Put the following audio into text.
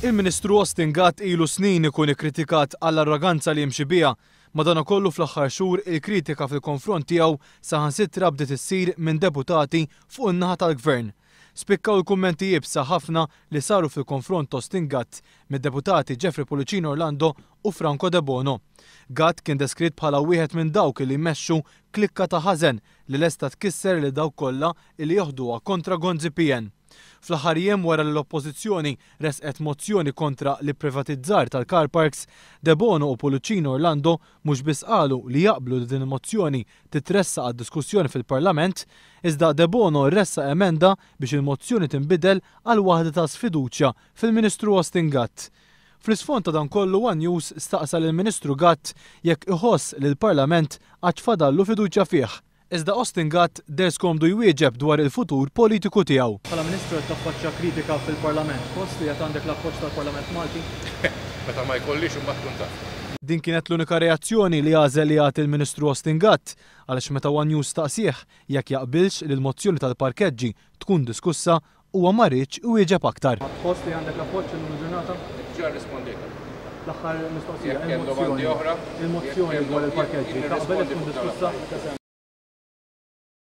Il-Ministru Austin Gatt ilu snin ikun ikkritikat għall-arroganza li jimxi biha. Madankollu fl-aħħar xhur il-kritika fil-konfront tiegħu saħansitra bdiet issir minn deputati fuq in-naħa tal-Gvern. Spikkaw il-kummenti iebsa ħafna li saru fil-konfront t'Austin Gatt mid-deputati Jeffrey Pullicino Orlando u Franco Debono. Gatt kien deskritt bħala wieħed minn dawk li jmexxu klikka ta' ħażen li lesta tkisser lil dawk kollha li joħduha kontra Gonzi PN. Fl-aħħar jiem wara li l-Oppożizzjoni ressqet mozzjoni kontra l-ipprivatizzar tal-car parks, Debono u Pullicino Orlando mhux biss qalu li jaqblu li din il-mozzjoni titressaq għad-diskussjoni fil-Parlament, iżda Debono ressaq emenda biex il-mozzjoni tinbidel għal waħda ta' sfiduċja fil-Ministru Austin Gatt. Fl-isfond ta' dan kollu one News staqsa lill-Ministru Gatt jekk iħoss li l-Parlament għadx fadallu fiduċja fih. Iżda Austin Gatt deher skomdu jwieġeb dwar il-futur politiku tiegħu. Bħala Ministru qed taffaċċja kritika fil-Parlament. Tħoss li għad għandek l-appoġġ tal-Parlament Malti? Meta ma jkollix imbagħad tkun taf. Din kienet l-unika reazzjoni li għażel li jagħti l-Ministru Austin Gatt għaliex meta one News staqsieh jekk jaqbilx li l-mozzjoni tal-parkeġġi tkun diskussa, Huwa ma riedx iwieġeb aktar. Tħoss li għandek l-appoġġ illum il-ġurnata? Diġà rrispondejt. L-aħħar mistoqsija, il-mozzjoni, il-mozzjoni dwar il-parkeġġi, taqbel li tkun diskussa?